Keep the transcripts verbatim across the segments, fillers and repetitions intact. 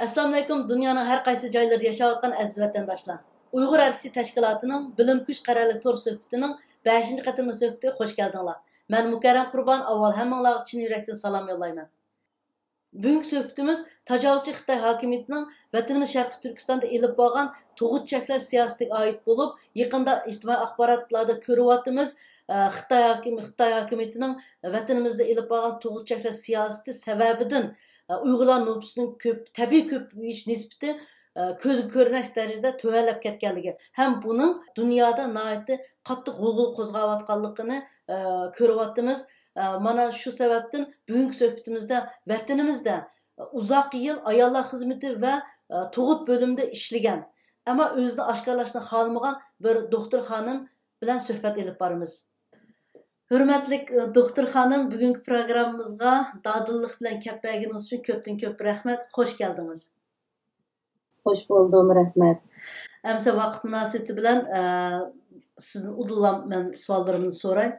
ئەسسالامۇئەلەيكۇم، دۇنيانىڭ ھەر قايسى جايلىرىدا ياشاۋاتقان ئەزىز ۋەتەنداشلار! ئۇيغۇر ھەرىكىتى تەشكىلاتىنىڭ بىلىم كۈچ قەرەللىك تور سۆھبىتىنىڭ بەشىنچى قېتىملىق سۆھبىتىگە خوش كەلدىڭلار. مەن مۇكەررەم قۇربان، ئاۋۋال ھەممىڭلارغا چىن يۈرەكتىن سالام يوللايمەن. بۈگۈنكى سۆھبىتىمىز تاجاۋۇزچى خىتاي ھاكىمىيىتىنىڭ ۋەتىنىمىز شەرقىي تۈركىستاندا ئېلىپ بارغان تۇغۇت چەكلەش سىياسىتىگە ئائىت بولۇپ، يېقىندا ئىجتىمائىي ئاخباراتلاردا كۆرۈۋاتىمىز، ئە، خىتاي ھاكىمى-، خىتاي ھاكىمىيىتىنىڭ ۋەتىنىمىزدە ئېلىپ بارغان تۇغۇت چەكلەش سىياسىتى سەۋەبىدىن، ئە، ئۇيغۇرلار نوپۇسىنىڭ كۆپ، تەبىئىي كۆپىيىش نىسبىتى، ئە، كۆزگە كۆرۈنەرلىك دەرىجىدە تۆۋەنلەپ كەتكەنلىكى ھەم بۇنىڭ دۇنيادا ناھايىتى قاتتىق غۇلغۇلا قوزغاۋاتقانلىقىنى، ئە، كۆرۈۋاتىمىز. ئە، مانا شۇ سەۋەبتىن بۈگۈنكى سۆھبىتىمىزدە ۋەتىنىمىزدە ئۇزاق يىل ئاياللار خىزمىتى ۋە، ئە، تۇغۇت بۆلۈمىدە ئىشلىگەن، ئەمما ئۆزىنى ئاشكارىلاشنى خالىمىغان بىر دوختۇر خانىم بىلەن سۆھبەت ئېلىپ بارىمىز. ھۆرمەتلىك، ئە، دوختۇر خانىم، بۈگۈنكى پروگراممىمىزغا دادىللىق بىلەن كەپ بەرگىنىڭىز ئۈچۈن كۆپتىن كۆپ رەھمەت. خوش كەلدىڭىز. خوش بولدۇم، رەھمەت. ئەمسە ۋاقىت مۇناسىۋىتى بىلەن، ئە، سىزدىن ئۇدۇللا مەن سوئاللىرىمنى سوراي.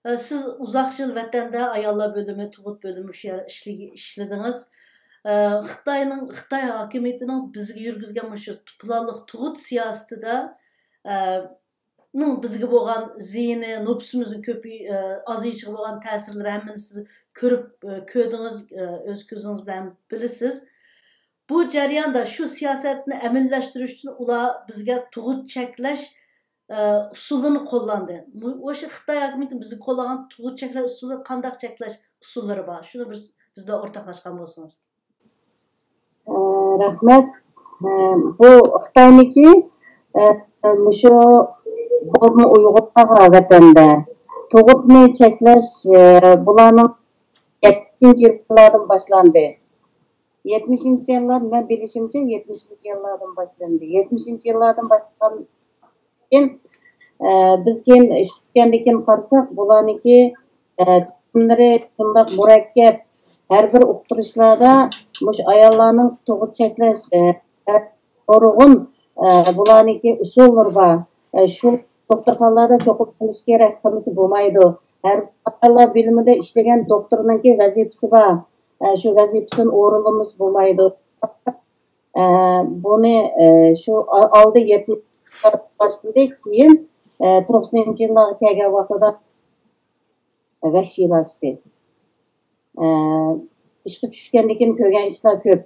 ئە، سىز ئۇزاق يىل ۋەتەندە ئاياللار بۆلۈمى، تۇغۇت بۆلۈمى شۇ يەردە ئىشلىگە-، ئىشلىدىڭىز. ئە، خىتاينىڭ، خىتاي ھاكىمىيىتىنىڭ بىزگە يۈرگۈزگەن مۇشۇ پىلانلىق تۇغۇت سىياسىتىدە، ئە، نىڭ بىزگە بولغان زىيىنى، نوپۇسىمىزنىڭ كۆپىي-، ئە، ئازىيىشىغا بولغان تەسىرلىرى ھەممىنى سىز كۆرۈپ، ئە، كۆردىڭىز، ئە، ئۆز كۆزىڭىز بىلەن بىلىسىز. بۇ جەرياندا شۇ سىياسەتنى ئەمەلىيلەشتۈرۈش ئۈچۈن ئۇلار بىزگە تۇغۇت چەكلەش، ئە، ئۇسۇلىنى قوللاندى. مۇ-، مۇشۇ خىتاي ھاكىمىيىتى بىزگە قوللىغان تۇغۇت چەكلەش ئۇسۇلى قانداق چەكلەش ئۇسۇللىرى بار؟ شۇنى بىر، بىز بىلەن ئورتاقلاشقان بولسىڭىز. ئە، رەھمەت. ئە، بۇ خىتاينىكى، ئە، مۇشۇ بولما ئۇيغۇرلارغا ۋەتەندە تۇغۇتنى چەكلەش، ئە، بۇلارنىڭ يەتمىشىنچى يىللاردىن باشلاندى. يەتمىشىنچى يىللار، مەن بىلىشىمچە، يەتمىشىنچى يىللاردىن باشلاندى. يەتمىشىنچى يىللاردىن باشلىغان كېيىن، ئە، بىز كېيىن ئىشلەتكەندىن كېيىن قارىساق، بۇلارنىڭكى، ئە، تۈزۈملىرى شۇنداق مۇرەككەپ، ھەر بىر ئۇقتۇرۇشلاردا مۇشۇ ئاياللارنىڭ تۇغۇت چەكلەش، ئە، نۇرغۇن، ئە، بۇلارنىڭكى ئۇسۇللىرى بار. ئە، شۇ دوختۇرخانىلاردا چوقۇم قىلىش كېرەك، قىلمىسا بولمايدۇ. ھەر بىر ئاياللار بۆلۈمىدە ئىشلىگەن دوختۇرنىڭكى ۋەزىپىسى بار. ئە، شۇ ۋەزىپىسىنى ئورۇنلىمىسا بولمايدۇ. ئە، بۇنى، ئە، شۇ ئا-، ئالدى يەتمىش باشلىدى، كېيىن، ئە، توقسىنىنچى يىللارغا كەلگەن ۋاقتىدا ۋەھشىيلاشتى. ئە، ئىشقا چۈشكەندىن كېيىن كۆرگەن ئىشلار كۆپ.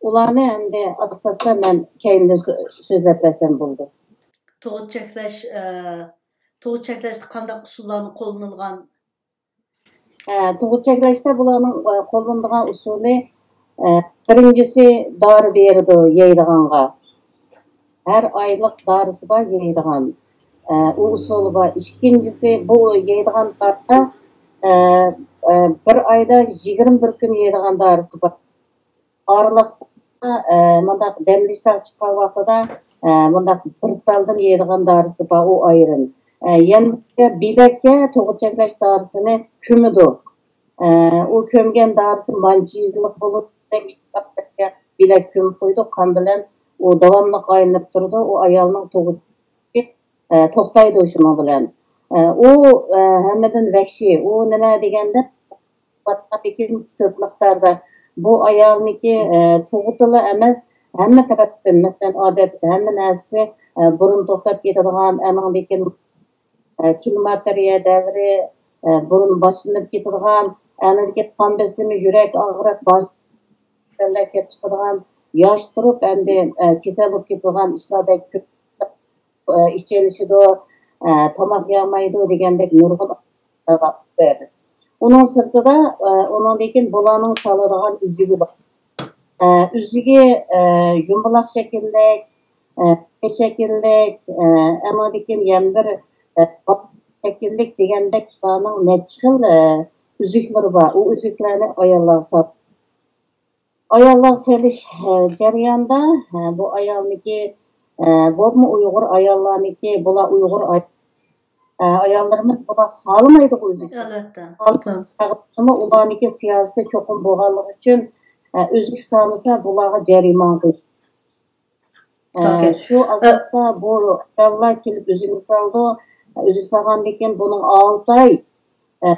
ئۇلارنى ئەمدى ئاستا-ئاستا مەن كەينىدىن سۆ-، سۆزلەپ بەرسەم بولىدۇ. تۇغۇت چەكلەش، ئە، تۇغۇت چەكلەشتە قانداق ئۇسۇللارنى قوللىنىلغان؟ ئە، تۇغۇت چەكلەشتە بۇلارنىڭ، ئە، قوللىنىدىغان ئۇسۇلى، ئە، بىرىنچىسى دارا بېرىدۇ يەيدىغانغا. ھەر ئايلىق دارىسى بار يەيدىغان. ئە، ئۇ ئۇسۇلى بار. ئىككىنچىسى، بۇ يەيدىغان دارىدا، ئە، ئە، بىر ئايدا يىگىرمە بىر كۈن يەيدىغان دارىسى بار. ئارىلىقتا، ئە، مۇنداق دەم ئېلىشلار چىققان ۋاقتىدا، ئە، مۇنداق بىر تالدىن يەيدىغان دارىسى بار، ئۇ ئايرىم. ئە، يەنە بىلەككە تۇغۇت چەكلەش دارىسىنى كۆمىدۇ. ئە، ئۇ كۆمگەن دارىسى مانچە يۈزلۈك بولۇپ، بىلەك كۆمۈپ قويىدۇ، قان بىلەن ئۇ داۋاملىق ئايلىنىپ تۇرىدۇ، ئۇ ئايالنىڭ تۇغۇتى، ئە، توختايدۇ شۇنىڭ بىلەن. ئە، ئۇ، ئە، ھەممىدىن ۋەھشىي. ئۇ نېمە دېگەندە، لېكىن كۆپ مىقداردا بۇ ئايالنىڭكى، ئە، تۇغۇتىلا ئەمەس، ھەممە تەرەپتىن، مەسىلەن، ئادەتتە ھەممە نەرسىسى، ئە، بۇرۇن توختاپ كېتىدىغان، ئانىڭدىن كېيىن، ئە، كلىماكتېرىيە دەۋرى، ئە، بۇرۇن باشلىنىپ كېتىدىغان، ئانىڭدىن كېيىن قان بېسىمى، يۈرەك ئاغرىق، باش كېسەللەر كېلىپ چىقىدىغان، ياش تۇرۇپ ئەمدى، ئە، كېسەل بولۇپ كېتىدىغان ئىشلار بەك كۆپ. ئە، ئىچىلىشىدۇ، ئە، تاماق يەلمەيدۇ دېگەندەك نۇرغۇن ئاقىۋەتلەر. ئۇنىڭ سىرتىدا، ئە، ئۇنىڭدىن كېيىن بۇلارنىڭ سالىدىغان ئۈزۈكى بار. ئە، ئۈزۈكى، ئە، يۇمىلاق شەكىللىك، ئە، شەكىللىك، ئە، ئەمما لېكىن يەنە بىر، ئە، شەكىللىك دېگەندەك بۇلارنىڭ نەچچە خىل، ئە، ئۈزۈكلىرى بار. ئۇ ئۈزۈكلەرنى ئاياللارغا سات-، ئاياللارغا سېلىش، ئە، جەريانىدا، ئە، بۇ ئايالنىڭكى، ئە، بولۇپمۇ ئۇيغۇر ئاياللارنىڭكى، بۇلار ئۇيغۇر ئاي-، ئە، ئاياللىرىمىز بۇلار خالىمايدىغۇ ئۆزى. ئەلۋەتتە. خالىمىغانمۇ ئۇلارنىڭكى سىياسىتى چوقۇم بولغانلىقى ئۈچۈن، ئە، ئۈزۈك سالمىسا بۇلارغا جەرىمانە قويۇش. ئە، شۇ ئاساستا بۇ ئاياللار كېلىپ ئۈزۈكنى سالىدۇ. ئۈزۈك سالغاندىن كېيىن بۇنىڭ ئالتە ئاي، ئە،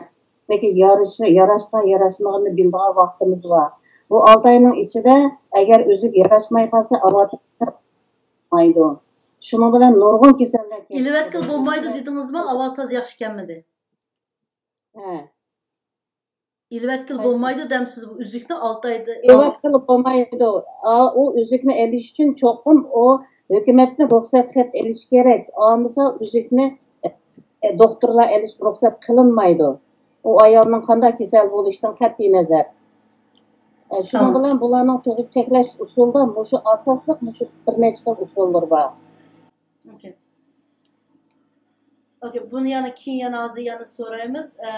يارىشى، ياراشقان، ياراشمىغىنىنى بىلىدىغان ۋاقتىمىز بار. بۇ ئالتە ئاينىڭ ئىچىدە ئەگەر ئۈزۈك ياراشماي قالسا، ئاۋاتقىلى بولمايدۇ. شۇنىڭ بىلەن نۇرغۇن كېسەللەر كېلىپ ئېلىۋەتكىلى چىقىدۇ. بولمايدۇ دېدىڭىزمۇ؟ ئاۋاز تازا ياخشى كەلمىدى. ھە. ئېلىۋەتكىلى ھە. بولمايدۇ دەمسىز بۇ ئۈزۈكنى ئالتە ئايدا ئېلىۋەتكىلى بولمايدۇ. ئا، ئۇ ئۈزۈكنى ئېلىش ئۈچۈن چوقۇم ئۇ ھۆكۈمەتتىن رۇخسەت خەت ئېلىش كېرەك. ئالمىسا ئۈزۈكنى، ئە، دوختۇرلار ئېلىشقا رۇخسەت قىلىنمايدۇ. ئۇ ئايالنىڭ قانداق كېسەل بولۇشىدىن قەتئىينەزەر. ئە، شۇنىڭ تامام. بىلەن بۇلارنىڭ تۇغۇت چەكلەش ئۇسۇلىدا مۇشۇ ئاساسلىق، مۇشۇ بىر نەچچە خىل ئۇسۇللىرى بار. ئوكەي. ئوكەي، بۇنى يەنە كېيىن يەنە ھازىر يەنە سورايمىز. ئە،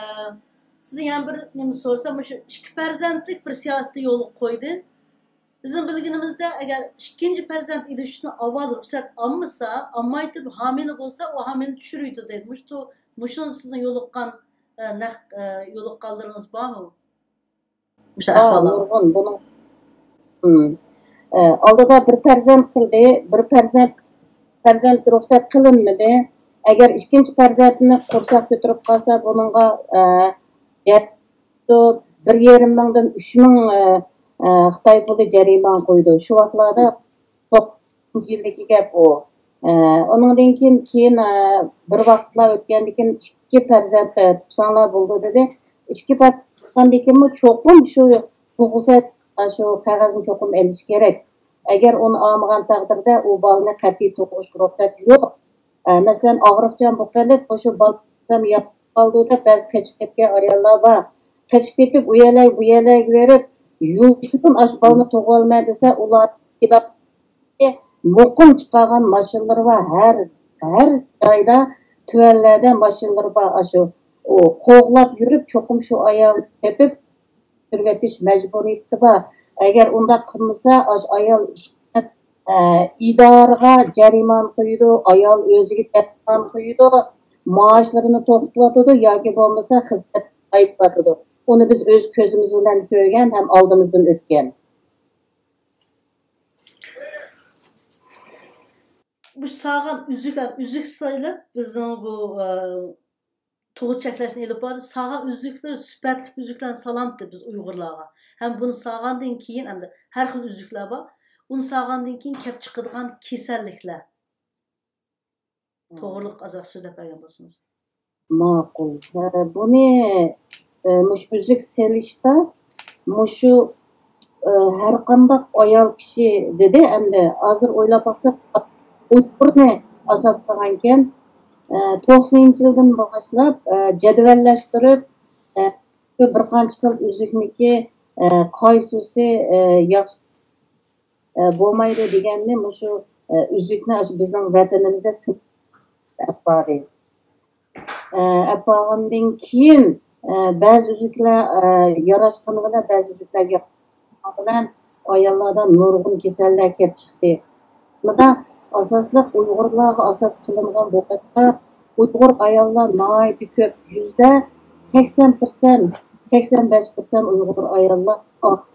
سىزدىن يەنە بىر نېمە سورىسام، مۇشۇ ئىككى پەرزەنتلىك بىر سىياسىتى يولغا قويدى. بىزنىڭ بىلگىنىمىزدە، ئەگەر ئىككىنچى پەرزەنت ئېلىش ئۈچۈن ئاۋۋال رۇخسەت ئالمىسا، ئالمايتىپ ھامىلە بولسا، ئۇ ھامىلىنى چۈشۈرۈۋېتىدۇ دەيدۇ. مۇشۇ، مۇشۇنىڭدا سىزنىڭ يولۇققان، ئە، نەق-، ئە، يولۇققانلىرىڭىز بارمۇ؟ مۇشۇ ئاھ، ئەھۋاللار. نۇرغۇن بۇنىڭ. مم. ئە، ئالدىدا بىر پەرزەنت قىلدى، بىر پەرزەنت، پەرزەنت رۇخسەت قىلىنمىدى. ئەگەر ئىككىنچى پەرزەنتنى قورساق كۆتۈرۈپ قالسا، بۇنىڭغا، ئە، يەتتە، بىر يېرىم مىڭدىن ئۈچ مىڭ، ئە، ئە، خىتاي پۇلى جەرىمانە قويىدۇ. شۇ ۋاقىتلاردا توققۇزىنچى يىلدىكى گەپ ئۇ. ئە، ئۇنىڭدىن كېيىن، كېيىن، ئە، بىر ۋاقىتلار ئۆتكەندىن كېيىن ئىككى پەرزەنت، ئە، تۇغساڭلار بولىدۇ دېدى. ئىككى پەرزەنت تۇغقاندىن كېيىنمۇ چوقۇم شۇ تۇغۇلسا، شۇ قەغەزنى چوقۇم ئېلىش كېرەك. ئەگەر ئۇنى ئالمىغان تەقدىردە ئۇ بالىنى قەتئىي تۇغۇشقا رۇخسەت يوق. ئە، مەسىلەن، ئاغرىقچان بولۇپ قېلىپ، مۇشۇ بالام ياقىپ قالىدۇ دەپ بەزى قېچىپ كەتكەن ئاياللار بار. قېچىپ كېتىپ، ئۇ يەرلەر، بۇ يەرلەرگە بېرىپ، يۈرۈشىدىن ئاشۇ بالىنى تۇغۇۋالىمەن دېسە، ئۇلار مۇقىم چىقارغان ماشىنىلىرى بار. ھەر، ھەر جايدا تۈەنلەردە ماشىنىلىرى بار. ئاشۇ، ئۇ قوغلاپ يۈرۈپ، چوقۇم شۇ ئايالنى تېپىپ، تۈرگەتىش مەجبۇرىيىتى بار. ئەگەر ئۇنداق قىلمىسا، ئاشۇ ئايال ئىشلەپ، ئە، ئىدارىغا جەرىمانە قويىدۇ، ئايال ئۆزىگە جەرىمانە قويىدۇ، مائاشلىرىنى توختىتىۋاتىدۇ ياكى بولمىسا خىزمەتتىن ئايرىۋاتىدۇ. ئۇنى بىز ئۆز كۆزىمىز بىلەن كۆرگەن ھەم ئالدىمىزدىن ئۆتكەن. بۇ سالغان ئۈزۈك، ئۈزۈك سايلاپ بىزنىڭ بۇ، ئە، تۇغۇت چەكلەشنى ئېلىپ باردى. سالغان ئۈزۈكلىرى سۈپەتلىك ئۈزۈكلەرنى سالامتى بىز ئۇيغۇرلارغا. ھەم بۇنى سالغاندىن كېيىن، ئەمدى ھەر خىل ئۈزۈكلەر بار. ئۇنى سالغاندىن كېيىن كەپ چىقىدىغان كېسەللىكلەر توغرىلىق ئازراق سۆزلەپ بەرگەن بولسىڭىز. ماقۇل. ھە، بۇنى، ئە، مۇشۇ ئۈزۈك سېلىشتا مۇشۇ، ئە، ھەر قانداق ئايال كىشى دېدى. ئەمدى ھازىر ئويلاپ باقساق، ئۇيغۇرنى ئاساس قىلغانكەن. ئە، توقسىنىنچى يىلدىن باشلاپ، ئە، جەدۋەللەشتۈرۈپ، ئە، شۇ بىر قانچە خىل ئۈزۈكنىكى، ئە، قايسىسى، ئە، ياخشى، ئە، بولمايدۇ دېگەننى مۇشۇ، ئە، ئۈزۈكنى ئاشۇ بىزنىڭ ۋەتىنىمىزدە سىناپ باردى. ئە، ئەپ بارغاندىن كېيىن، ئە، بەزى ئۈزۈكلەر، ئە، ياراشقىنى بىلەن، بەزى ئۈزۈكلەر ياراشمىغىنى بىلەن ئاياللاردا نۇرغۇن كېسەللەر كېلىپ چىقتى. بۇنىڭدا ئاساسلىق ئۇيغۇرلارغا ئاساس قىلىنغان بۇ قېتىمدا ئۇيغۇر ئاياللار ناھايىتى كۆپ، يۈزدە سەكسەن پىرسەنت، سەكسەن بەش پىرسەنت ئۇيغۇر ئاياللار ئاق.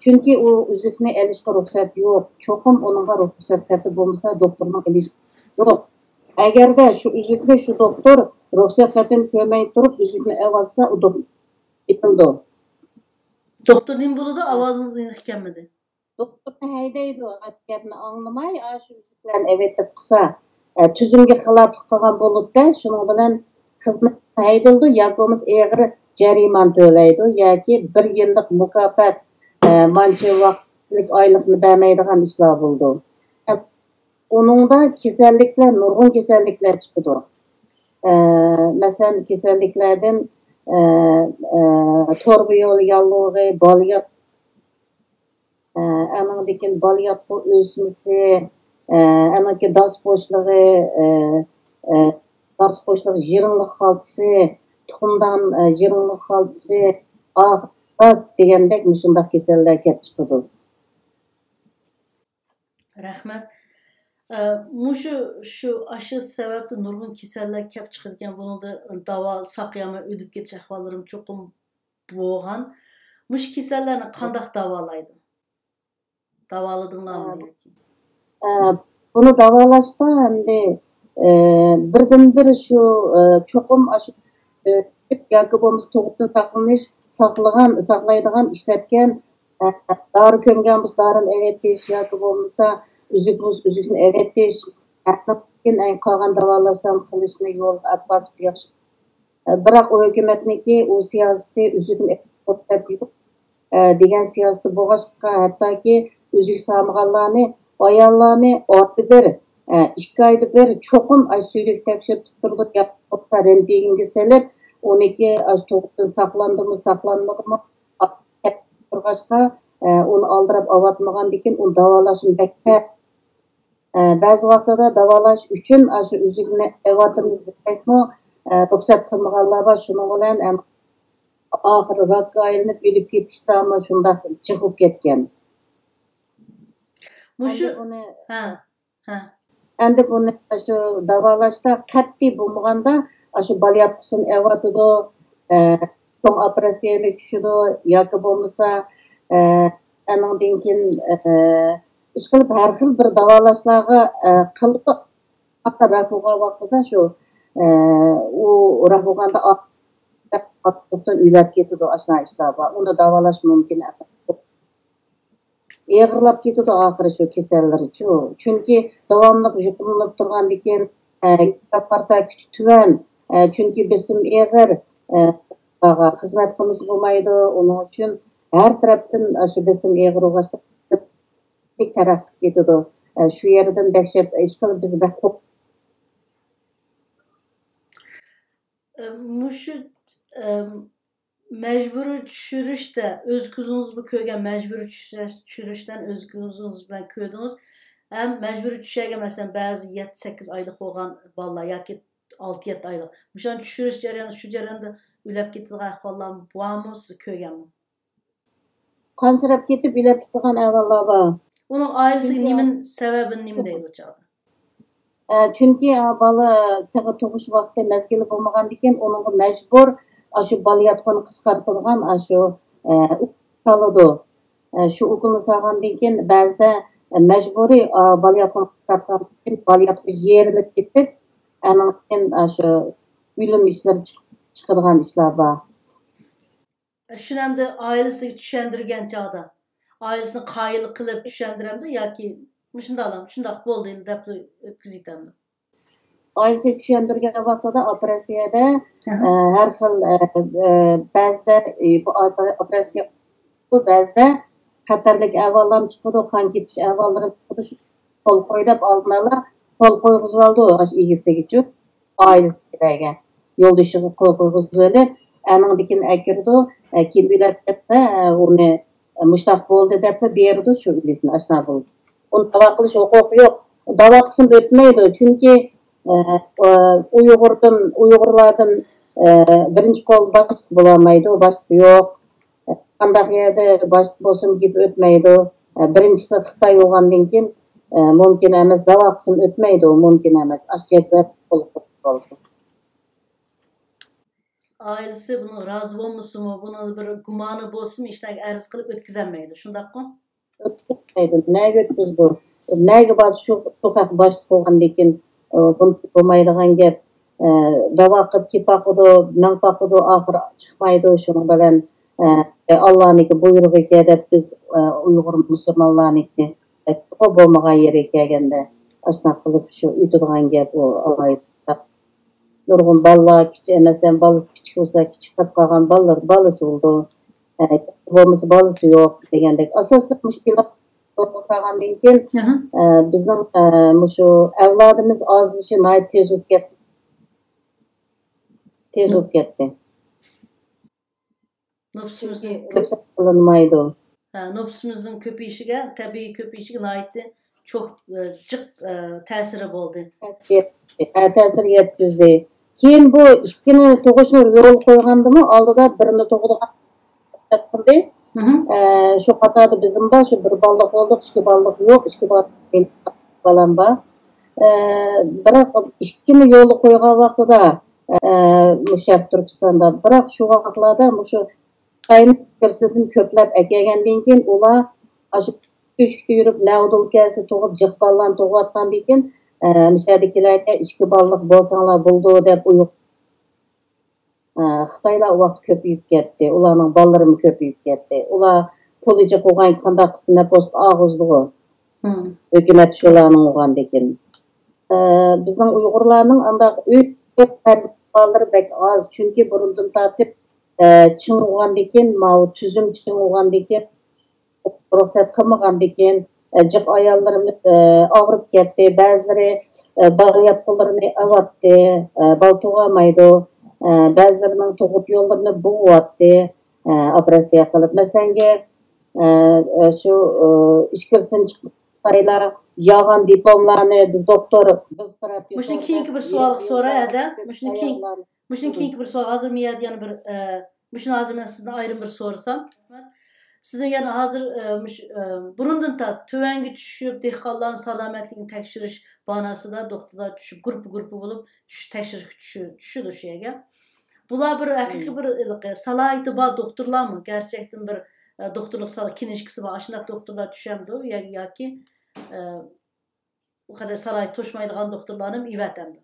چۈنكى ئۇ ئۈزۈكنى ئېلىشقا رۇخسەت يوق. چوقۇم ئۇنىڭغا رۇخسەت خېتى بولمىسا، دوختۇرنىڭ ئېلىشى يوق. ئەگەردە شۇ ئۈزۈكنى شۇ دوختۇر رۇخسەت خېتىنى كۆرمەي تۇرۇپ ئۈزۈكنى ئېلىۋاتسا، ئۇ دوختۇر ئېتىلىدۇ. دوختۇر نېمە بولىدۇ؟ ئاۋازىڭىز ئېنىق كەلمىدى. دوختۇرنى ھەيدەيدۇ، گەپنى ئاڭلىماي، ئاشۇ ئۈزۈكلەرنى ئەۋېتىپ قىلسا، ئە، تۈزۈمگە خىلاپلىق قىلغان بولىدۇ-دە، شۇنىڭ بىلەن خىزمەتتىن ھەيدىلىدۇ ياكى بولمىسا ئېغىر جەرىمانە تۆلەيدۇ ياكى بىر يىللىق مۇكاپات، ئە، مانچە ۋاقىتلىق ئايلىقنى بەرمەيدىغان ئىشلار بولىدۇ. ئە، ئۇنىڭدا كېسەللىكلەر، نۇرغۇن كېسەللىكلەر چىقىدۇ. ئە، مەسىلەن، كېسەللىكلەردىن، ئە، ئە، تۇرۇبا يولى ياللۇغى، بالىيات ئە، ئەنىڭدىن كېيىن بالىياتقۇ ئۆسمىسى، ئە، ئەنىڭدىن كېيىن داس بوشلۇقى، ئە، ئە، داس بوشلۇق يىرىڭلىق خالتىسى، تۇخۇمدان، ئە، يىرىڭلىق خالتىسى، ئاق، راك دېگەندەك مۇشۇنداق كېسەللەر كەپ چىقىدۇ. رەھمەت. ئە، مۇشۇ، شۇ، ئاشۇ سەۋەبتىن نۇرغۇن كېسەللەر كەپ چىقىدىكەن. بۇنىڭدا داۋا ساقىيالماي ئۆلۈپ كېتىش ئەھۋاللىرىمۇ چوقۇم بولغان. مۇشۇ كېسەللەرنى قانداق داۋالايدۇ؟ داۋالىدىڭلارمۇ ياكى؟ ئە، بۇنى داۋالاشتا ئەمدى، ئە، بىردىنبىر شۇ، ئە، چوقۇم ئاشۇ، ئە، ياكى بولمىسا تۇغۇتتىن ساقلىنىش، ساقلىغان، ساقلايدىغان، ئىشلەتكەن، ئە، دارى كۆمگەن بولسا دارىنى ئەۋېتىش ياكى بولمىسا ئۈزۈك بولسا ئۈزۈكنى ئەۋېتىش، ئەنىڭدىن كېيىن قالغان داۋالاشلارنى قىلىشنى يولغا ئەپ باسقا ياخشى. بىراق ئۇ ھۆكۈمەتنىڭكى ئۇ سىياسىتى ئۈزۈكنى ئېلىپ قويۇپ يوق، ئە، دېگەن سىياسىتى بولغاچقا، ھەتتاكى ئۈزۈك سالمىغانلارنى، ئاياللارنى ئايدا بىر، ئە، ئىككى ئايدا بىر چوقۇم ئاشۇ سۈيدۈك تەكشۈرتۈپ تۇرىدۇ، ياكى بولمىسا رېنتگېنگە سېلىپ، ئۇنىڭكى ئاشۇ تۇغۇتتىن ساقلاندىمۇ، ساقلانمىدىمۇ، تۇرغاچقا، ئە، ئۇنى ئالدىراپ ئاۋاتمىغاندىكىن ئۇنى داۋالاشمۇ بەك تەس. ئە، بەزى ۋاقتىدا داۋالاش ئۈچۈن ئاشۇ ئۈزۈكنى ئەۋاتىمىز دېسەكمۇ، ئە، رۇخسەت قىلمىغانلار بار. شۇنىڭ بىلەن ھەم ئاخىرى راكقا ئايلىنىپ ئۆلۈپ كېتىشلەرمۇ شۇنداق جىق بولۇپ كەتكەن. مۇشۇ ئەمدى بۇنى ھە، ھە. ئەمدى بۇنى شۇ داۋالاشتا قەتئىي بولمىغاندا، ئاشۇ بالىياتقۇسىنى ئەۋاتىدۇ، ئە، چوڭ ئوپېراتسىيەگە چۈشىدۇ ياكى بولمىسا، ئە، ئەنىڭدىن كېيىن، ئە، ئىشقىلىپ ھەر خىل بىر داۋالاشلارغا، ئە، قىلىدۇ. ھەتتا راك بولغان ۋاقتىدا شۇ، ئە، ئۇ راك بولغاندا ئۆلۈپ كېتىدۇ، ئاشۇنداق ئىشلار بار. ئۇنى داۋالاش مۇمكىن ئەمەس. ئېغىرلاپ كېتىدۇ ئاخىرى شۇ كېسەللىرىچۇ. چۈنكى داۋاملىق يۇقۇملىنىپ تۇرغاندىكىن، ئە، قارتا كۈچى تۆۋەن، ئە، چۈنكى بېسىم ئېغىر، ئە، خىزمەت قىلمىسا بولمايدۇ. ئۇنىڭ ئۈچۈن ھەر تەرەپتىن ئاشۇ بېسىم ئېغىر بولغاچقا تەرەققىي قىلىپ كېتىدۇ. ئە، شۇ يەردىن دەھشەت ئىشقىلىپ بىز بەك قورق- ئە، مۇشۇ، ئە، مەجبۇرىي چۈشۈرۈشتە ئۆز كۆزىڭىز بىلەن كۆرگەن، مەجبۇرىي چۈشۈرۈش-، چۈشۈرۈشلەرنى ئۆز كۆزىڭىز بىلەن كۆردىڭىز. ھەم مەجبۇرىي چۈشۈرگەن، مەسىلەن، بەزى يەتتە، سەككىز ئايلىق بولغان بالىلار ياكى ئالتە، يەتتە ئايلىق. مۇشۇنى چۈشۈرۈش جەريانى، شۇ جەرياندا ئۆلۈپ كېتىدىغان ئەھۋاللار بارمۇ؟ سىز كۆرگەنمۇ؟ قانسىراپ كېتىپ ئۆلۈپ كېتىدىغان ئەھۋاللار بار. ئۇنىڭ ئائىلىسىگە نېمە، سەۋەبىنى نېمە دەيدۇ ئۇ چاغدا؟ ئە، چۈنكى، ئە، بالا تېخى تۇغۇش ۋاقتى مەزگىلى بولمىغاندىكىن، ئۇنىڭغا مەجبۇر ئاشۇ بالىياتقۇنى قىسقارتىدىغان ئاشۇ، ئە، ئوكۇل سالىدۇ. ئە، شۇ ئوكۇلنى سالغاندىن كېيىن، بەزىدە، ئە، مەجبۇرىي، ئا، بالىياتقۇنى قىسقارتقاندىن كېيىن، بالىياتقۇ يېرىلىپ كېتىپ، ئاندىن كېيىن ئاشۇ ئۆلۈم ئىشلىرى چىق-، چىقىدىغان ئىشلار بار. شۇنى ئەمدى ئائىلىسىگە چۈشەندۈرگەن چاغدا، ئائىلىسىنى قايىل قىلىپ چۈشەندۈرەمدۇ ياكى مۇشۇنداقلا، شۇنداق بولدى دەپ ئۆتكۈزۈۋېتەمدۇ؟ ئائىلىسىگە چۈشەندۈرگەن ۋاقتىدا ئوپېراتسىيەدە، ئەھە. ئە، ھەر خىل، ئە، ئە، بەزىدە، ئى، بۇ ئوپېراتسىيە بۇ بەزىدە خەتەرلىك ئەھۋاللارمۇ چىقىدۇ، قان كېتىش ئەھۋاللىرى چىقىدۇ. شۇ قول قوي دەپ ئالدىن ئالا قول قويغۇزۇۋالىدۇ ئاشۇ ئىگىسىگىچۇ، ئائىلىسىدىكىلەرگە. يولدىشىغا قول قويغۇزۇۋېلىپ، ئەنىڭدىكىن ئەكىرىدۇ، ئە، كېيىن ئۆلەپ كەتسە، ئە، ئۇنى، ئە، مۇشتاق بولدى دەپلا بېرىدۇ شۇ ئۆلۈكنى، ئاشۇنداق بولىدۇ. ئۇنى داۋا قىلىش ھوقۇقى يوق. داۋا قىلسىمۇ ئۆتمەيدۇ، چۈنكى، ئە، ئۇ، ئۇيغۇردىن، ئۇيغۇرلاردىن، ئە، بىرىنچى قول باشلىق بولالمايدۇ، باشلىق يوق. قانداق يەردە باشلىق بولسىمۇ گېپى ئۆتمەيدۇ. بىرىنچىسى خىتاي بولغاندىن كېيىن، مۇمكىن ئەمەس، داۋا قىلسىمۇ ئۆتمەيدۇ، مۇمكىن ئەمەس. ئاشۇ جەدۋەل قول قويۇپ بولدى. ئائىلىسى بۇنىڭغا رازى بولمىسىمۇ، بۇنىڭدا بىر گۇمانى بولسىمۇ، ھېچنەگە ئەرز قىلىپ ئۆتكۈزەلمەيدۇ، شۇنداققۇ؟ ئۆتكۈزەلمەيدۇ. نەگە ئۆتكۈزىدۇ؟ نەگە بارسا شۇ، شۇ خەق باشلىق بولغاندىن كېيىن، ئۇ، بۇ بولمايدىغان گەپ. ئە، داۋا قىلىپ كېلىپ باقىدۇ، مېڭىپ باقىدۇ، ئاخىرى چىقمايدۇ. شۇنىڭ بىلەن، ئە، ئاللانىڭكى بۇيرۇقى ئىكەن دەپ بىز، ئە، ئۇيغۇر مۇسۇلمانلارنىڭكى، ئە، بولمىغان يېرىگە كەلگەندە ئاشۇنداق قىلىپ شۇ ئۆتىدىغان گەپ ئۇ ئالاھىدە. نۇرغۇن بالىلار كىچىك، مەسىلەن، بالىسى كىچىك بولسا، كىچىك قېلىپ قالغان بالىلار بالىسى بولىدۇ. ئە، بولمىسا بالىسى يوق دېگەندەك. ئاساسلىق مۈشكۈلات توغرا سالغاندىن كېيىن، ئە، بىزنىڭ، ئە، مۇشۇ ئەۋلادىمىز ئازلىشى ناھايىتى تېز بولۇپ كەتتى. تېز بولۇپ كەتتى. نوپۇسىمىزنىڭ چۈنكى كۆپ-، رۇخسەت قىلىنمايدۇ. ھە، نوپۇسىمىزنىڭ كۆپىيىشىگە، تەبىئىي كۆپىيىشىگە ناھايىتى چوڭ، ئە، جىق، ئە، تەسىرى بولدى. ھە، تەسىر يەتكۈزدى. كېيىن بۇ ئىككىنى تۇغۇشنى يولغا قويغاندىمۇ ئالدىدا بىرنى تۇغىدىغان قىلدى. ئە، شۇ قاتاردا بىزمۇ بار، شۇ بىر بالىلىق بولدۇق، ئىككى بالىلىق يوق، ئىككى بالىلىق بالام بار. ئە، بىراق ئىككىنى يولغا قويغان ۋاقتىدا، ئە، مۇشۇ شەرقىي تۈركىستاندا، بىراق شۇ ۋاقىتلاردا مۇشۇ خىتاينىڭ ئىچكىرىسىدىن كۆپلەپ ئەكەلگەندىن كېيىن، ئۇلار ئاشۇ تۆشۈكتە يۈرۈپ، نەۋدۇل كەلسە تۇغۇپ، جىق بالىلارنى تۇغۇۋاتقاندىن كېيىن، ئە، مۇشۇ يەردىكىلەرگە ئىككى بالىلىق بولساڭلار بولىدۇ دەپ ئۇيغۇر، ئە، خىتايلار ئۇ ۋاقىت كۆپىيىپ كەتتى. ئۇلارنىڭ بالىلىرىمۇ كۆپىيىپ كەتتى. ئۇلار پۇلى جىق بولغان قانداق قىلسۇن دەپ بولسا ئاغزىدىغۇ. ھۆكۈمەت شۇلارنىڭ بولغاندىكىن. ئە، بىزنىڭ ئۇيغۇرلارنىڭ ئانداق ئۆي بالىلىرى بەك ئاز. چۈنكى بۇرۇندىن تارتىپ، ئە، چىڭ بولغاندىكىن، ماۋۇ تۈزۈم چىڭ بولغاندىكىن، رۇخسەت قىلمىغاندىكىن، ئە، جىق ئاياللىرىمىز، ئە، ئاغرىپ كەتتى. بەزىلىرى، ئە، بالا ياتقۇلىرىنى ئاۋاتتى، ئە، بالا تۇغالمايدۇ. ئە، بەزىلىرىنىڭ تۇغۇت يوللىرىنى بوغۇۋاتتى، ئە، ئوپېراتسىيە قىلىپ. مەسىلەنگە، ئە، ئە، شۇ، ئە، ئىچكىرىسىدىن چىققان خىتايلار يالغان دىپلوملارنى بىز دوختۇر، بىز پروفېسسور مۇشۇنى كېيىنكى بىر سوئالغا سوراي، ھەدە. مۇشۇنى كېيىن، مۇشۇنى كېيىنكى بىر سوئال. ھازىر مەن يەنە بىر، ئە، مۇشۇنى ھازىر مەن سىزدىن ئايرىم بىر سورىسام. سىزنىڭ يەنە ھازىر، ئە، مۇش-، ئە، بۇرۇندىن تارتىپ تۆۋەنگە چۈشۈپ، دېھقانلارنىڭ سالامەتلىكىنى تەكشۈرۈش باناسىدا دوختۇرلار چۈشۈپ، گۇرۇپپا، گۇرۇپپا بولۇپ چۈش-، تەكشۈرۈشكە چۈشۈ-، چۈشىدۇ شۇ يەرگە. بۇلار بىر ھەقىقىي بىر ھېلىقى سالاھىيىتى بار دوختۇرلارمۇ؟ گەرچەكتىن بىر، ئە، دوختۇرلۇق سالا-، كىنىشكىسى بار، ئاشۇنداق دوختۇرلار چۈشەمدۇ يا-، ياكى، ئە، ئۇ قەدەر سالاھىيىتى توشمايدىغان دوختۇرلارنىمۇ ئېۋەتەمدۇ؟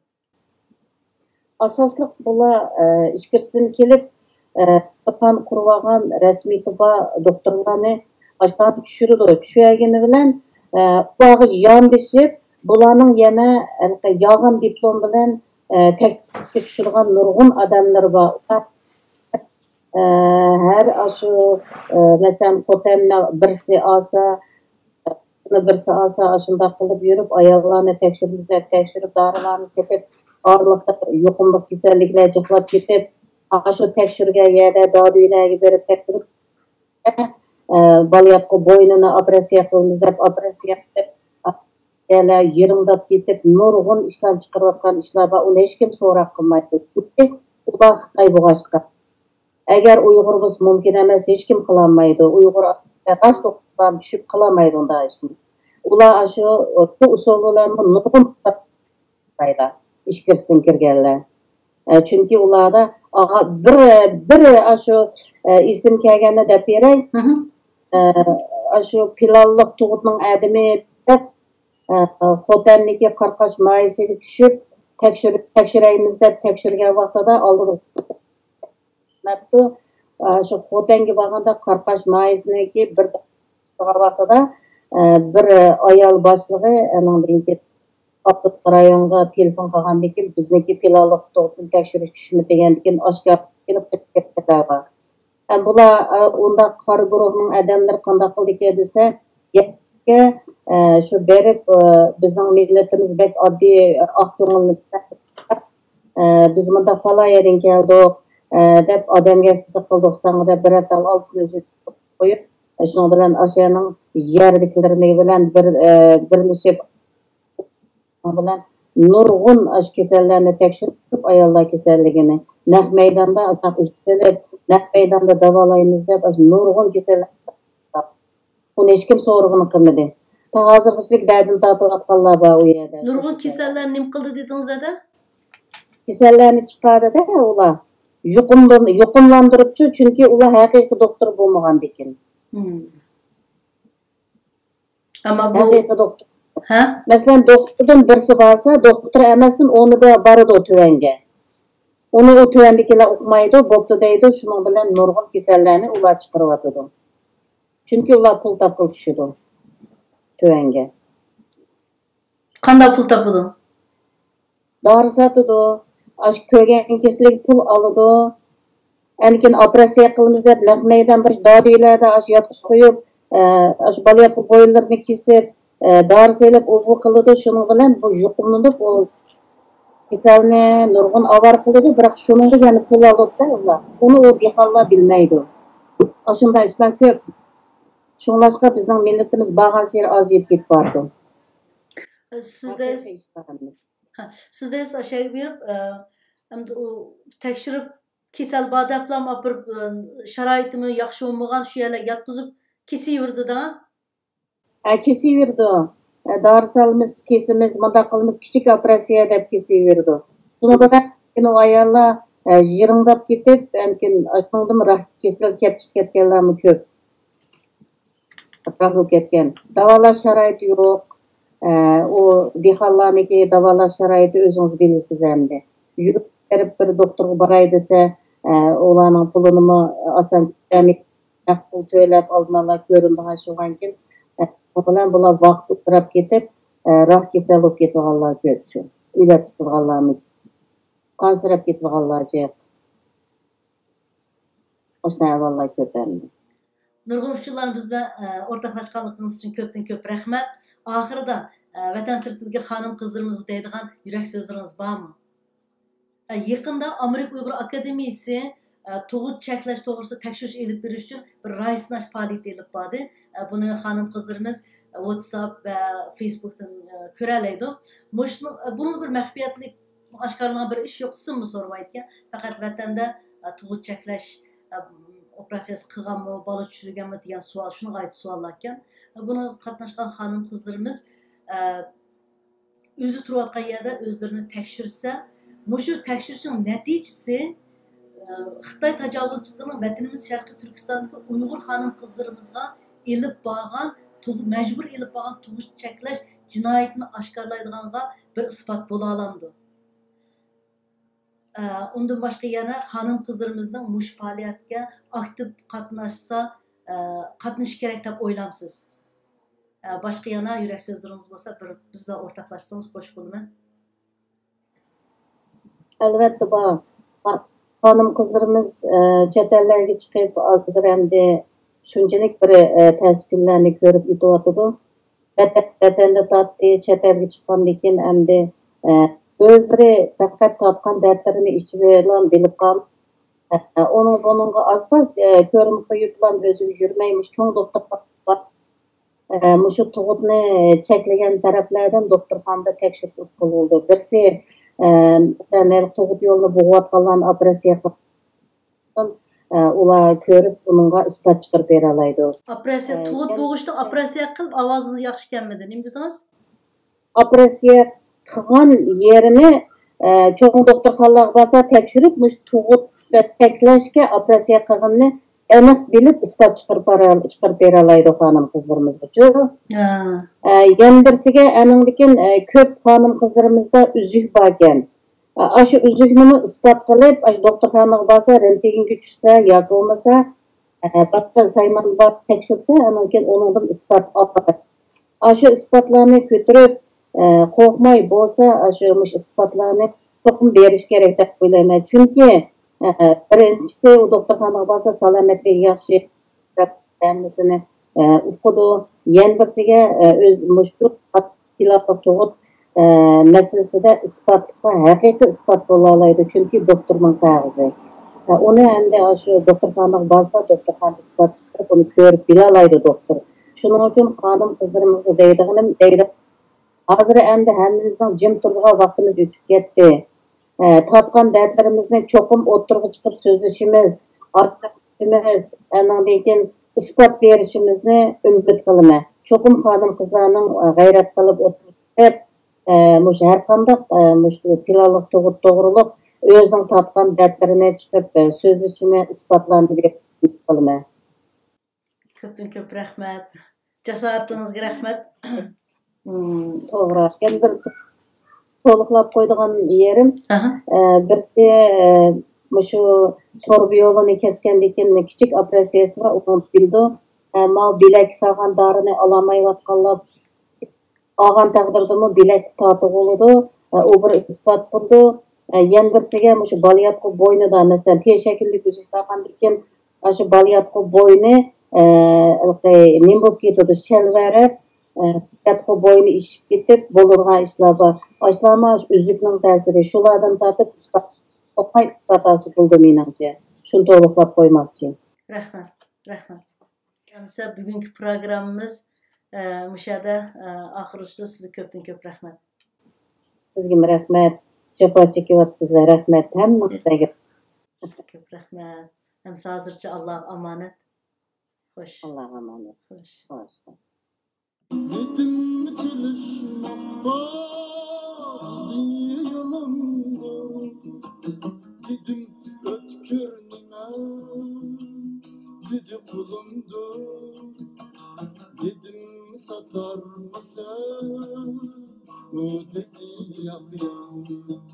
ئاساسلىق بۇلار، ئە، ئىچكىرىسىدىن كېلىپ، ئە، قان قۇرۇۋالغان رەسمىيىتى بار دوختۇرلارنى ئاشۇنداق چۈشۈرىدۇ. چۈشۈرگىنى بىلەن، ئە، ئۇلارغا ياندىشىپ، بۇلارنىڭ يەنە ھېلىقى يالغان دىپلوم بىلەن، ئە، تەكلىپكە چۈشىدىغان نۇرغۇن ئادەملىرى بار. ئۇلار، ئە، ھەر ئاشۇ، ئە، مەسىلەن، خوتەننى بىرسى ئالسا، بىرسى ئالسا، ئاشۇنداق قىلىپ يۈرۈپ، ئاياللارنى تەكشۈرىمىز دەپ تەكشۈرۈپ، دارىلارنى سېتىپ، ئارىلىقتا يۇقۇملۇق كېسەللىكلەر جىقلاپ كېتىپ، ئاشۇ تەكشۈرگەن يەردە دادۈيلەرگە بېرىپ تەكشۈرۈپ، ئە، بالىياتقۇ بوينىنى ئوپېراتسىيە قىلىمىز دەپ ئوپېراتسىيە قىلىپ، يەرلەر يىرىڭداپ كېتىپ، نۇرغۇن ئىشلار چىقىرىۋاتقان ئىشلار بار، ئۇنى ھېچكىم سوراق قىلمايدۇ. چۈنكى ئۇلار خىتاي بولغاچقا. ئەگەر ئۇيغۇر بولسا مۇمكىن ئەمەس، ھېچكىم قىلالمايدۇ. ئۇيغۇر راست ئوقۇغان چۈشۈپ قىلالمايدۇ ئۇنداق ئىشنى. ئۇلار ئاشۇ، بۇ ئۇسۇل بىلەن نۇرغۇن خىتايلار ئىچكىرىسىدىن كىرگەنلەر. ئە، چۈنكى ئۇلاردا، ئا، بىر، بىر ئاشۇ، ئە، ئېسىم كەلگەندە دەپ بېرەي. ئە، ئاشۇ پىلانلىق تۇغۇتنىڭ ئادىمى دەپ، ئە، خوتەندىكى قاراقاش ناھىيەسىگە چۈشۈپ، تەكشۈرۈپ، تەكشۈرەيمىز دەپ تەكشۈرگەن ۋاقتىدا ئالدىدا مەپتۇ، ئاشۇ خوتەنگە بارغاندا قاراقاش ناھىيەسىنىڭكى بىر ۋاقتىدا، ئە، بىر ئايال باشلىقى ئانىڭدىن كېيىن ئاپتونوم رايونغا تېلېفون قىلغاندىن كېيىن، بىزنىڭكى پىلانلىق تۇغۇتنى تەكشۈرۈش چۈشمىدى دېگەندىن كېيىن، ئاشكارا كېلىپ قېچىپ كەتكەنلەر بار. ئە، بۇلار، ئە، ئۇنداق قارا گۇرۇھنىڭ ئادەملىرى قانداق قىلدىكەن دېسە، گەپكە، ئە، شۇ بېرىپ، ئە، بىزنىڭ مىللىتىمىز بەك ئاددىي، ئاق كۆڭۈل، ئە، بىز مۇنداق پالايەدىن كەلدۇق، ئە، دەپ ئادەمگە سىزىق قىلدۇق ساڭا دەپ بىرەر تال ئالتۇن ئۈزۈپ قويۇپ، شۇنىڭ بىلەن ئاشۇ يەرنىڭ يەردىكىلىرى بىلەن بىر، ئە، بىرلىشىپ، بىلەن نۇرغۇن ئاشۇ كېسەللەرنى تەكشۈرۈپ، ئاياللار كېسەللىكىنى نەق مەيداندا ئۇنداق ئۈزۈپ، نەق مەيداندا داۋالايمىز دەپ، ئاشۇ نۇرغۇن كېسەللەر، ئۇنى ھېچكىم سورىغىنى قىلمىدى. تا ھازىرغىچىلىك دەردىنى تارتىۋاتقانلار بار ئۇ يەردە. نۇرغۇن كېسەللەر نېمە قىلدى دېدىڭىز، ھەدە؟ كېسەللەرنى چىقاردى-دە ئۇلار. يۇقۇمدىن، يۇقۇملاندۇرۇپچۇ، چۈنكى ئۇلار ھەقىقىي دوختۇر بولمىغاندىكىن. ئەمما بۇ ھەقىقىي دوختۇر. ھە؟ مەسىلەن، دوختۇردىن بىرسى بارسا، دوختۇر ئەمەستىن ئونى بار-، بارىدۇ تۆۋەنگە. ئۇنى ئۇ تۆۋەندىكىلەر ئۇقمايدۇ، بوپتۇ دەيدۇ، شۇنىڭ بىلەن نۇرغۇن كېسەللەرنى ئۇلار چىقىرىۋاتىدۇ. چۈنكى ئۇلار پۇل تاپقىلى چۈشىدۇ تۆۋەنگە. قانداق پۇل تاپىدۇ؟ دورا ساتىدۇ، ئاشۇ كۆرگەن كېسىلىگە پۇل ئالىدۇ. ئەنكىن ئوپېراتسىيە قىلىمىز دەپ، نەق مەيدان بىر دادۈيلەردە ئاشۇ ياتقۇز قويۇپ، ئە، ئاشۇ بالىياتقۇ بويۇنلىرىنى كېسىپ، ئە، دورا سېلىپ، ئۇ بۇ قىلىدۇ. شۇنىڭ بىلەن بۇ يۇقۇملىنىپ، ئۇ كېسەلنى نۇرغۇن ئاۋارە قىلىدۇ، بىراق شۇنىڭدا يەنە پۇل ئالىدۇ ئۇلار. ئۇنى ئۇ دېھقانلار بىلمەيدۇ. ئاشۇنداق ئىشلار كۆپ. شۇڭلاشقا بىزنىڭ مىللىتىمىز بارغانسېرى ئازىيىپ كېتىپ بارىدۇ. سىزدە، ھە، سىزدە ئاشۇ يەرگە بېرىپ، ئە، ئەمدى ئۇ تەكشۈرۈپ، كېسەل بار دەپلا ئاپىرىپ، ئە، شارائىتىمۇ ياخشى بولمىغان، شۇ يەرلەرگە ياتقۇزۇپ كېسىۋېرىدۇ دەڭە. ھە، كېسىۋېرىدۇ. ھە، دورا سالىمىز، كېسىمىز، مۇنداق قىلىمىز، كىچىك ئوپېراتسىيە دەپ كېسىۋېرىدۇ. شۇنىڭ بىلەن ئۇ ئاياللار، ھە، يىرىڭداپ كېتىپ، ئەمكىن شۇنىڭدىمۇ راك كېسىلى كەپ چىقىپ كەتكەنلەرمۇ كۆپ. راك بولۇپ كەتكەن. داۋالاش شارائىتى يوق. ئە، ئۇ دېھقانلارنىڭكى داۋالاش شارائىتى ئۆزىڭىز بىلىسىز ئەمدى. يۈگۈرۈپ بېرىپ بىر دوختۇرغا باراي دېسە، ئە، ئۇلارنىڭ پۇلىنىمۇ ئاسان نەق پۇل تۆلەپ ئالدىنلا كۆرۈنىدىغان شۇ بولغاندىكىن، ئە، بۇ بىلەن بۇلار ۋاقىت ئۇزىراپ كېتىپ، ئە، راك كېسەل بولۇپ كېتىدىغانلار كۆپ شۇ. ئۆلۈپ كېتىدىغانلارمۇ، قانسىراپ كېتىدىغانلار جىق. ئاشۇنداق ئەھۋاللار كۆپ ئەمدى. نۇرغۇن ئۇچۇرلارنى بىز بىلەن، ئە، ئورتاقلاشقانلىقىڭىز ئۈچۈن كۆپتىن كۆپ رەھمەت. ئاخىرىدا، ئە، ۋەتەن سىرتىدىكى خانىم قىزلىرىمىزغا دەيدىغان يۈرەك سۆزلىرىڭىز بارمۇ؟ ئە، يېقىندا ئامېرىكا ئۇيغۇر ئاكادېمىيىسى، ئە، تۇغۇت چەكلەش توغرىسىدا تەكشۈرۈش ئېلىپ بېرىش ئۈچۈن بىر راي سىناش پائالىيىتى ئېلىپ باردى. ئە، بۇنى خانىم قىزلىرىمىز، ئە، ۋاتساپ ۋە فېيسبۇكتىن، ئە، كۆرەلەيدۇ. مۇشۇنىڭ، ئە، بۇنىڭدا بىر مەخپىيەتلىك ئاشكارىلانغان بىر ئىش يوق، ئىسىممۇ سورىمايدىكەن. پەقەت ۋەتەندە، ئە، تۇغۇت چەكلەش، ئە، ئوپېراتسىيەسى قىلغانمۇ، بالا چۈشۈرگەنمۇ دېگەن سوئال، شۇنىڭغا ئائىت سوئاللاركەن. بۇنىڭغا قاتناشقان خانىم قىزلىرىمىز، ئە، ئۆزى تۇرۇۋاتقان يەردە ئۆزلىرىنى تەكشۈرسە، مۇشۇ تەكشۈرۈشنىڭ نەتىجىسى، ئە، خىتاي تاجاۋۇزچىلىرىنىڭ ۋەتىنىمىز شەرقىي تۈركىستاندىكى ئۇيغۇر خانىم قىزلىرىمىزغا ئېلىپ بارغان تۇغ-، مەجبۇرىي ئېلىپ بارغان تۇغۇت چەكلەش جىنايىتىنى ئاشكارىلايدىغانغا بىر ئىسپات بولالايدۇ. ئە، ئۇندىن باشقا يەنە خانىم قىزلىرىمىزنىڭ مۇشۇ پائالىيەتكە ئاكتىپ قاتناشسا، ئە، قاتنىشىشى كېرەك دەپ ئويلامسىز؟ ئە، باشقا يەنە يۈرەك سۆزلىرىڭىز بولسا، بىر بىز بىلەن ئورتاقلاشسىڭىز خوش بولىمەن. ئەلۋەتتە بار. خا-، خانىم قىزلىرىمىز، ئە، چەت ئەللەرگە چىقىپ، ھازىر ئەمدى شۇنچىلىك بىر، ئە، تەس كۈنلەرنى كۆرۈپ ئۆتۈۋاتىدۇ. ۋەتەن، ۋەتەندە تارتتى، چەت ئەلگە چىققاندىن كېيىن ئەمدى، ئە، ئۆزلىرى پەقەت تارتقان دەردلىرىنى ئىچىدىلا بىلىپ قال-، ئە، ئۇنىڭ بۇنىڭغا ئاز-ماز، ئە، كۆرۈنۈپ قويۇپلا ئۆزى يۈرمەي، مۇشۇ چوڭ دوختۇرخانا بار. ئە، مۇشۇ تۇغۇتنى چەكلىگەن تەرەپلەردىن دوختۇرخانىدا تەكشۈرتۈپ قىلىنىدۇ. بىرسى، ئە، مەسىلەن، ھېلىقى تۇغۇت يولىنى بوغۇۋاتقانلارنى ئوپېراتسىيە قىلىپ، ئە، ئۇلار كۆرۈپ، بۇنىڭغا ئىسپات چىقىرىپ بېرەلايدۇ. ئوپېراتسىيە، ئە، تۇغۇت يەنە بوغۇشنىڭ ئوپېراتسىيە قىلىپ، ئاۋازىڭىز ياخشى كەلمىدى. نېمە دېدىڭىز؟ ئوپېراتسىيە قىلغان يېرىنى، ئە، چوڭ دوختۇرخانىلارغا بارسا تەكشۈرۈپ، مۇشۇ تۇغۇت چەكلەشكە ئوپېراتسىيە قىلغىنىنى ئېنىق بىلىپ، ئىسپات چىقىرىپ بارا-، چىقىرىپ بېرەلەيدۇ خانىم قىزلىرىمىزغىچۇ. ھە. ئە، يەنە بىرسىگە، ئەنىڭدىكىن، ئە، كۆپ خانىم قىزلىرىمىزدا ئۈزۈك باركەن. ئە، ئاشۇ ئۈزۈكنىمۇ ئىسپات قىلىپ، ئاشۇ دوختۇرخانىغا بارسا، رېنتگېنگە چۈشسە ياكى بولمىسا، ئە، باشقا سايمانغا تەكشۈرسە، ئاندىن كېيىن ئۇنىڭدىن ئىسپات ئالىدۇ. ئاشۇ ئىسپاتلارنى كۆتۈرۈپ، ئە، قورقماي بولسا، ئاشۇ مۇشۇ ئىسپاتلارنى چوقۇم بېرىش كېرەك دەپ ئويلايمەن. چۈنكى، ئە، بىرىنچىسى، ئۇ دوختۇرخانىغا بارسا سالامەتلىكى ياخشى دەپ ھەممىسىنى، ئە، ئۇقىدۇ. يەنە بىرسىگە، ئە، ئۆز مۇشۇ پىلانلىق تۇغۇت، ئە، مەسىلىسىدە ئىسپاتلىققا، ھەقىقىي ئىسپات بولالايدۇ، چۈنكى دوختۇرنىڭ قەغىزى. ئە، ئۇنى ئەمدى ئاشۇ دوختۇرخانىغا بارسا، دوختۇرخانا ئىسپات چىقىرىپ، ئۇنى كۆرۈپ بىلالايدۇ دوختۇر. شۇنىڭ ئۈچۈن خانىم قىزلىرىمىزغا دەيدىغىنىم، دەيدۇ، ھازىر ئەمدى ھەممىمىزنىڭ جىم تۇرىدىغان ۋاقتىمىز ئۆتۈپ كەتتى. ئە، تارتقان دەردلىرىمىزنى چوقۇم ئوتتۇرىغا چىقىرىپ سۆزلىشىمىز، ئارتۇقچىمىز، ئاندىن كېيىن ئىسپات بېرىشىمىزنى ئۈمىد قىلىمەن. چوقۇم خانىم قىزلارنىڭ، ئە، غەيرەت قىلىپ ئوتتۇرىغا چىقىپ، ئە، مۇشۇ ھەر قانداق، ئە، مۇشۇ پىلانلىق تۇغۇت توغرۇلۇق ئۆزىنىڭ تارتقان دەردلىرىنى چىقىپ، ئە، سۆزلىشىنى، ئىسپاتلارنى بېرىشىنى ئۈمىد قىلىمەن. كۆپتىن كۆپ رەھمەت. جاسارىتىڭىزگە رەھمەت. مم، توغرا. يەنە بىر تولۇقلاپ قويىدىغان يېرىم، ئاھا. ئە، بىرسى، ئە، مۇشۇ تۇرۇبا يولىنى كەسكەندىن كېيىن كىچىك ئوپېراتسىيەسى بار، ئۇنى بىلىدۇ. ئە، ماۋۇ بىلەككە سالغان دارىنى ئالالمايۋاتقانلار ئالغان تەقدىردىمۇ بىلەككە تارتىۋالىدۇ. ئە، ئۇ بىر ئىسپات قىلىدۇ. ئە، يەنە بىرسىگە مۇشۇ بالىياتقۇ بوينىدا، مەسىلەن، تىر شەكىللىك ئۈزۈك سالغاندىن كېيىن، ئاشۇ بالىياتقۇ بوينى، ئە، ھېلىقى نېمە بولۇپ كېتىدۇ، شەلۋەرەپ، ئە، بالىياتقۇ بوينى ئىششىپ كېتىپ بولىدىغان ئىشلار بار. ئاشۇلارمۇ ئاشۇ ئۈزۈكنىڭ تەسىرى، شۇلاردىن تارتىپ ئىسپات توقاي ئىسپات ھاسىل بولىدۇ مېنىڭچە. شۇنى تولۇقلاپ قويماقچى. رەھمەت، رەھمەت. ئەمىسە بۈگۈنكى پروگراممىمىز، ئە، مۇشۇ يەردە، ئە، ئاخىرلىشىدۇ. سىزگە كۆپتىن كۆپ رەھمەت. سىزگىمۇ رەھمەت. جاپا چېكىۋاتىسىزلەر. رەھمەت. ھەممىڭلارغا. سىزگە كۆپ رەھمەت. ئەمىسە ھازىرچە ئاللاغا ئامانەت. خوش. ئاللاغا ئامانەت. خوش. خوش، خوش. دېدىم چېلىشماقتا دېيىلىمدۇ، دېدىم ئۆتكۈر نېمە، دېدى قولۇمدۇ، دېدىم ساتارمىسەن ئۇ دېدى ياق ياق.